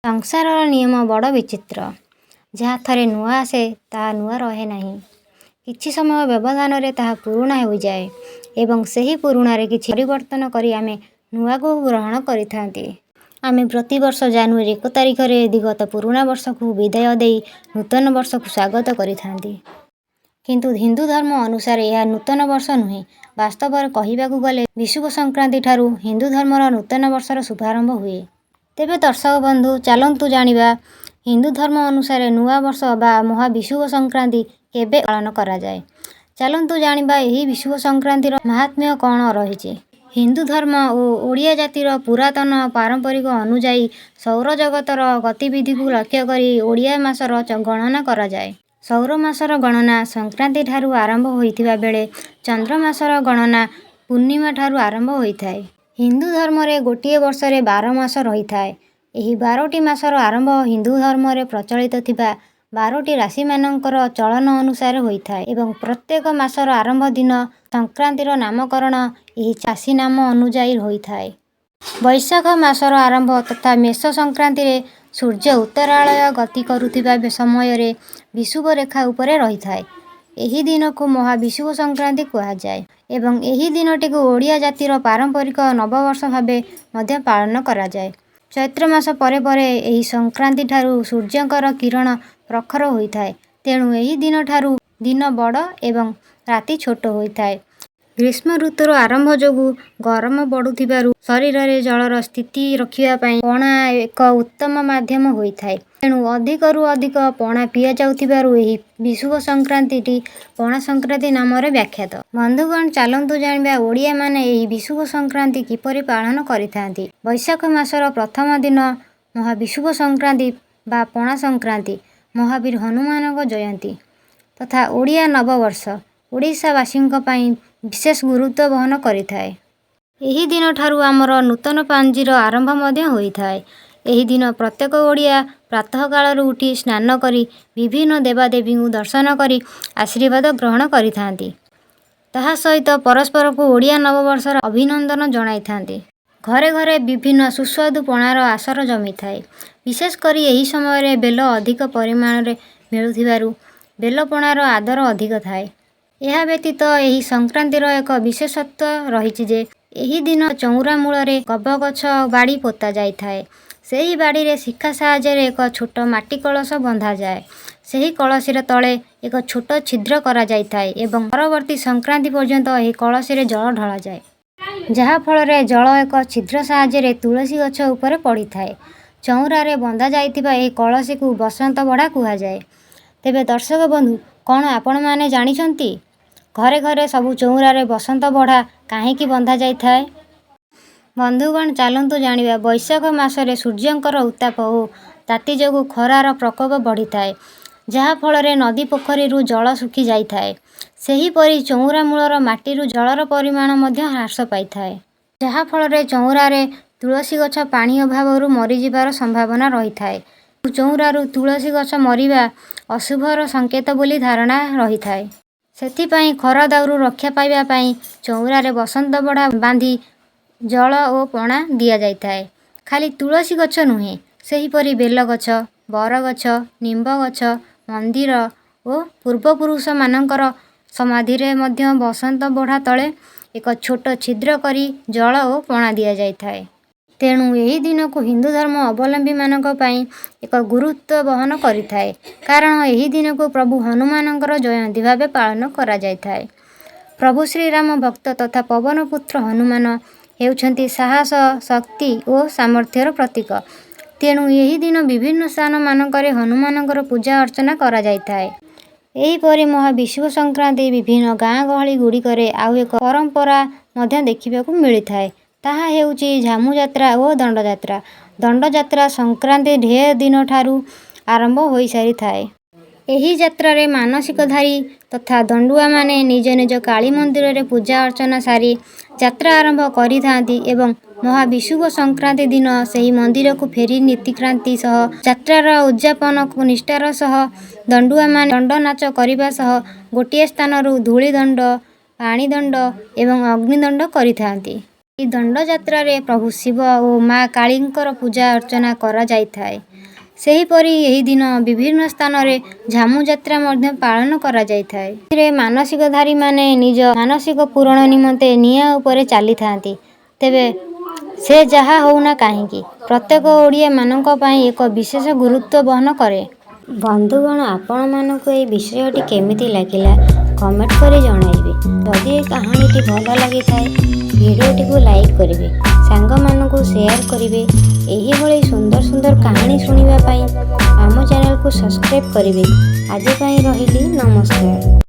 ସଂସାରର ନିୟମ ବଡ଼ ବିଚିତ୍ର। ଯାହା ଥରେ ନୂଆ ଆସେ, ତାହା ନୂଆ ରହେ ନାହିଁ। କିଛି ସମୟ ବ୍ୟବଧାନରେ ତାହା ପୁରୁଣା ହୋଇଯାଏ ଏବଂ ସେହି ପୁରୁଣାରେ କିଛି ପରିବର୍ତ୍ତନ କରି ଆମେ ନୂଆକୁ ଗ୍ରହଣ କରିଥାନ୍ତି। ଆମେ ପ୍ରତିବର୍ଷ ଜାନୁଆରୀ 1 ତାରିଖରେ ବିଗତ ପୁରୁଣା ବର୍ଷକୁ ବିଦାୟ ଦେଇ ନୂତନ ବର୍ଷକୁ ସ୍ୱାଗତ କରିଥାନ୍ତି। କିନ୍ତୁ ହିନ୍ଦୁ ଧର୍ମ ଅନୁସାରେ ଏହା ନୂତନ ବର୍ଷ ନୁହେଁ। ବାସ୍ତବରେ କହିବାକୁ ଗଲେ ବିଷୁବ ସଂକ୍ରାନ୍ତିଠାରୁ ହିନ୍ଦୁ ଧର୍ମର ନୂତନ ବର୍ଷର ଶୁଭାରମ୍ଭ ହୁଏ। ତେବେ ଦର୍ଶକ ବନ୍ଧୁ, ଚାଲନ୍ତୁ ଜାଣିବା ହିନ୍ଦୁ ଧର୍ମ ଅନୁସାରେ ନୂଆ ବର୍ଷ ବା ମହାବିଷୁବ ସଂକ୍ରାନ୍ତି କେବେ ପାଳନ କରାଯାଏ। ଚାଲନ୍ତୁ ଜାଣିବା ଏହି ବିଷୁବ ସଂକ୍ରାନ୍ତିର ମାହାତ୍ମ୍ୟ କ'ଣ ରହିଛି। ହିନ୍ଦୁ ଧର୍ମ ଓ ଓଡ଼ିଆ ଜାତିର ପୁରାତନ ପାରମ୍ପରିକ ଅନୁଯାୟୀ ସୌରଜଗତର ଗତିବିଧିକୁ ଲକ୍ଷ୍ୟ କରି ଓଡ଼ିଆ ମାସର ଗଣନା କରାଯାଏ। ସୌର ମାସର ଗଣନା ସଂକ୍ରାନ୍ତିଠାରୁ ଆରମ୍ଭ ହୋଇଥିବା ବେଳେ ଚନ୍ଦ୍ର ମାସର ଗଣନା ପୂର୍ଣ୍ଣିମାଠାରୁ ଆରମ୍ଭ ହୋଇଥାଏ। ହିନ୍ଦୁ ଧର୍ମରେ ଗୋଟିଏ ବର୍ଷରେ 12 ମାସ ରହିଥାଏ। ଏହି 12ଟି ମାସର ଆରମ୍ଭ ହିନ୍ଦୁ ଧର୍ମରେ ପ୍ରଚଳିତ ଥିବା 12ଟି ରାଶିମାନଙ୍କର ଚଳନ ଅନୁସାରେ ହୋଇଥାଏ ଏବଂ ପ୍ରତ୍ୟେକ ମାସର ଆରମ୍ଭ ଦିନ ସଂକ୍ରାନ୍ତିର ନାମକରଣ ଏହି ରାଶିନାମ ଅନୁଯାୟୀ ହୋଇଥାଏ। ବୈଶାଖ ମାସର ଆରମ୍ଭ ତଥା ମେଷ ସଂକ୍ରାନ୍ତିରେ ସୂର୍ଯ୍ୟ ଉତ୍ତରାୟଣ ଗତି କରୁଥିବା ସମୟରେ ବିଷୁବ ରେଖା ଉପରେ ରହିଥାଏ। ଏହି ଦିନକୁ ମହାବିଷୁବ ସଂକ୍ରାନ୍ତି କୁହାଯାଏ ଏବଂ ଏହି ଦିନଟିକୁ ଓଡ଼ିଆ ଜାତିର ପାରମ୍ପରିକ ନବବର୍ଷ ଭାବେ ମଧ୍ୟ ପାଳନ କରାଯାଏ। ଚୈତ୍ର ମାସ ପରେ ପରେ ଏହି ସଂକ୍ରାନ୍ତିଠାରୁ ସୂର୍ଯ୍ୟଙ୍କର କିରଣ ପ୍ରଖର ହୋଇଥାଏ, ତେଣୁ ଏହି ଦିନଠାରୁ ଦିନ ବଡ଼ ଏବଂ ରାତି ଛୋଟ ହୋଇଥାଏ। ଗ୍ରୀଷ୍ମ ଋତୁର ଆରମ୍ଭ ଯୋଗୁଁ ଗରମ ବଢ଼ୁଥିବାରୁ ଶରୀରରେ ଜଳର ସ୍ଥିତି ରଖିବା ପାଇଁ ପଣା ଏକ ଉତ୍ତମ ମାଧ୍ୟମ ହୋଇଥାଏ। ତେଣୁ ଅଧିକରୁ ଅଧିକ ପଣା ପିଆଯାଉଥିବାରୁ ଏହି ବିଷୁବ ସଂକ୍ରାନ୍ତିଟି ପଣା ସଂକ୍ରାନ୍ତି ନାମରେ ବ୍ୟାଖ୍ୟାତ। ବନ୍ଧୁଗଣ, ଚାଲନ୍ତୁ ଜାଣିବା ଓଡ଼ିଆମାନେ ଏହି ବିଷୁବ ସଂକ୍ରାନ୍ତି କିପରି ପାଳନ କରିଥାନ୍ତି। ବୈଶାଖ ମାସର ପ୍ରଥମ ଦିନ ମହାବିଷୁବ ସଂକ୍ରାନ୍ତି ବା ପଣା ସଂକ୍ରାନ୍ତି, ମହାବୀର ହନୁମାନଙ୍କ ଜୟନ୍ତୀ ତଥା ଓଡ଼ିଆ ନବବର୍ଷ ଓଡ଼ିଶାବାସୀଙ୍କ ପାଇଁ ବିଶେଷ ଗୁରୁତ୍ୱ ବହନ କରିଥାଏ। ଏହି ଦିନଠାରୁ ଆମର ନୂତନ ପାଞ୍ଜିର ଆରମ୍ଭ ମଧ୍ୟ ହୋଇଥାଏ। ଏହି ଦିନ ପ୍ରତ୍ୟେକ ଓଡ଼ିଆ ପ୍ରାତଃକାଳରୁ ଉଠି ସ୍ନାନ କରି ବିଭିନ୍ନ ଦେବାଦେବୀଙ୍କୁ ଦର୍ଶନ କରି ଆଶୀର୍ବାଦ ଗ୍ରହଣ କରିଥାନ୍ତି। ତାହା ସହିତ ପରସ୍ପରକୁ ଓଡ଼ିଆ ନବବର୍ଷର ଅଭିନନ୍ଦନ ଜଣାଇଥାନ୍ତି। ଘରେ ଘରେ ବିଭିନ୍ନ ସୁସ୍ୱାଦୁ ପଣାର ଆସର ଜମିଥାଏ। ବିଶେଷ କରି ଏହି ସମୟରେ ବେଲ ଅଧିକ ପରିମାଣରେ ମିଳୁଥିବାରୁ ବେଲପଣାର ଆଦର ଅଧିକ ଥାଏ। ଏହା ବ୍ୟତୀତ ଏହି ସଂକ୍ରାନ୍ତିର ଏକ ବିଶେଷତ୍ୱ ରହିଛି ଯେ ଏହି ଦିନ ଚଉଁରା ମୂଳରେ ଗବଗଛ ବାଡ଼ି ପୋତା ଯାଇଥାଏ। ସେହି ବାଡ଼ିରେ ଶିଖା ସାହାଯ୍ୟରେ ଏକ ଛୋଟ ମାଟି କଳସ ବନ୍ଧାଯାଏ। ସେହି କଳସୀର ତଳେ ଏକ ଛୋଟ ଛିଦ୍ର କରାଯାଇଥାଏ ଏବଂ ପରବର୍ତ୍ତୀ ସଂକ୍ରାନ୍ତି ପର୍ଯ୍ୟନ୍ତ ଏହି କଳସୀରେ ଜଳ ଢଳାଯାଏ। ଯାହା ଫଳରେ ଜଳ ଏକ ଛିଦ୍ର ସାହାଯ୍ୟରେ ତୁଳସୀ ଗଛ ଉପରେ ପଡ଼ିଥାଏ। ଚଉଁରାରେ ବନ୍ଧା ଯାଇଥିବା ଏହି କଳସୀକୁ ବସନ୍ତ ବଢ଼ା କୁହାଯାଏ। ତେବେ ଦର୍ଶକ ବନ୍ଧୁ, କ'ଣ ଆପଣମାନେ ଜାଣିଛନ୍ତି ଘରେ ଘରେ ସବୁ ଚଉଁରାରେ ବସନ୍ତ ବଢ଼ା କାହିଁକି ବନ୍ଧାଯାଇଥାଏ? ବନ୍ଧୁଗଣ, ଚାଲନ୍ତୁ ଜାଣିବା ବୈଶାଖ ମାସରେ ସୂର୍ଯ୍ୟଙ୍କର ଉତ୍ତାପ ଓ ତାତି ଯୋଗୁଁ ଖରାର ପ୍ରକୋପ ବଢ଼ିଥାଏ, ଯାହା ଫଳରେ ନଦୀ ପୋଖରୀରୁ ଜଳ ଶୁଖି ଯାଇଥାଏ। ସେହିପରି ଚଉଁରା ମୂଳର ମାଟିରୁ ଜଳର ପରିମାଣ ମଧ୍ୟ ହ୍ରାସ ପାଇଥାଏ, ଯାହା ଫଳରେ ଚଉଁରାରେ ତୁଳସୀ ଗଛ ପାଣି ଅଭାବରୁ ମରିଯିବାର ସମ୍ଭାବନା ରହିଥାଏ। ଚଉଁରାରୁ ତୁଳସୀ ଗଛ ମରିବା ଅଶୁଭର ସଂକେତ ବୋଲି ଧାରଣା ରହିଥାଏ। ସେଥିପାଇଁ ଖରା ଦାଉରୁ ରକ୍ଷା ପାଇବା ପାଇଁ ଚଉଁରାରେ ବସନ୍ତ ବଢ଼ା ବାନ୍ଧି ଜଳ ଓ ପଣା ଦିଆଯାଇଥାଏ। ଖାଲି ତୁଳସୀ ଗଛ ନୁହେଁ, ସେହିପରି ବେଲଗଛ, ବରଗଛ, ନିମ୍ବ ଗଛ, ମନ୍ଦିର ଓ ପୂର୍ବପୁରୁଷମାନଙ୍କର ସମାଧିରେ ମଧ୍ୟ ବସନ୍ତ ବଢ଼ା ତଳେ ଏକ ଛୋଟ ଛିଦ୍ର କରି ଜଳ ଓ ପଣା ଦିଆଯାଇଥାଏ। ତେଣୁ ଏହି ଦିନକୁ ହିନ୍ଦୁ ଧର୍ମ ଅବଲମ୍ବୀମାନଙ୍କ ପାଇଁ ଏକ ଗୁରୁତ୍ୱ ବହନ କରିଥାଏ, କାରଣ ଏହି ଦିନକୁ ପ୍ରଭୁ ହନୁମାନଙ୍କର ଜୟନ୍ତୀ ଭାବେ ପାଳନ କରାଯାଇଥାଏ। ପ୍ରଭୁ ଶ୍ରୀରାମ ଭକ୍ତ ତଥା ପବନ ପୁତ୍ର ହନୁମାନ ହେଉଛନ୍ତି ସାହସ, ଶକ୍ତି ଓ ସାମର୍ଥ୍ୟର ପ୍ରତୀକ। ତେଣୁ ଏହି ଦିନ ବିଭିନ୍ନ ସ୍ଥାନମାନଙ୍କରେ ହନୁମାନଙ୍କର ପୂଜା ଅର୍ଚ୍ଚନା କରାଯାଇଥାଏ। ଏହିପରି ମହାବିଷୁବ ସଂକ୍ରାନ୍ତି ବିଭିନ୍ନ ଗାଁ ଗହଳିଗୁଡ଼ିକରେ ଆଉ ଏକ ପରମ୍ପରା ମଧ୍ୟ ଦେଖିବାକୁ ମିଳିଥାଏ। ତାହା ହେଉଛି ଝାମୁଯାତ୍ରା ଓ ଦଣ୍ଡଯାତ୍ରା। ଦଣ୍ଡଯାତ୍ରା ସଂକ୍ରାନ୍ତି ଢେର ଦିନଠାରୁ ଆରମ୍ଭ ହୋଇସାରିଥାଏ। ଏହି ଯାତ୍ରାରେ ମାନସିକଧାରୀ ତଥା ଦଣ୍ଡୁଆମାନେ ନିଜ ନିଜ କାଳୀ ମନ୍ଦିରରେ ପୂଜା ଅର୍ଚ୍ଚନା ସାରି ଯାତ୍ରା ଆରମ୍ଭ କରିଥାନ୍ତି ଏବଂ ମହାବିଷୁବ ସଂକ୍ରାନ୍ତି ଦିନ ସେହି ମନ୍ଦିରକୁ ଫେରି ନୀତିକ୍ରାନ୍ତି ସହ ଯାତ୍ରାର ଉଦଯାପନ ନିଷ୍ଠାର ସହ ଦଣ୍ଡୁଆମାନେ ଦଣ୍ଡନାଚ କରିବା ସହ ଗୋଟିଏ ସ୍ଥାନରୁ ଧୂଳି ଦଣ୍ଡ, ପାଣି ଦଣ୍ଡ ଏବଂ ଅଗ୍ନି ଦଣ୍ଡ କରିଥାନ୍ତି। ଏହି ଦଣ୍ଡଯାତ୍ରାରେ ପ୍ରଭୁ ଶିବ ଓ ମା କାଳୀଙ୍କର ପୂଜା ଅର୍ଚ୍ଚନା କରାଯାଇଥାଏ। ସେହିପରି ଏହି ଦିନ ବିଭିନ୍ନ ସ୍ଥାନରେ ଝାମୁଯାତ୍ରା ମଧ୍ୟ ପାଳନ କରାଯାଇଥାଏ। ଏଥିରେ ମାନସିକଧାରୀମାନେ ନିଜ ମାନସିକ ପୂରଣ ନିମନ୍ତେ ନିଆଁ ଉପରେ ଚାଲିଥାନ୍ତି। ତେବେ ସେ ଯାହା ହେଉନା କାହିଁକି, ପ୍ରତ୍ୟେକ ଓଡ଼ିଆମାନଙ୍କ ପାଇଁ ଏକ ବିଶେଷ ଗୁରୁତ୍ୱ ବହନ କରେ। ବନ୍ଧୁଗଣ, ଆପଣମାନଙ୍କୁ ଏହି ବିଷୟଟି କେମିତି ଲାଗିଲା କମେଣ୍ଟ କରି ଜଣାଇବେ। ଯଦି ଏହି କାହାଣୀଟି ଭଲ ଲାଗିଥାଏ, ଭିଡ଼ିଓଟିକୁ ଲାଇକ୍ କରିବେ, ସାଙ୍ଗମାନଙ୍କୁ ସେୟାର କରିବେ। ଏହିଭଳି ସୁନ୍ଦର ସୁନ୍ଦର କାହାଣୀ ଶୁଣିବା ପାଇଁ ଆମ ଚ୍ୟାନେଲକୁ ସବସ୍କ୍ରାଇବ୍ କରିବେ। ଆଜି ପାଇଁ ରହିଲି, ନମସ୍କାର।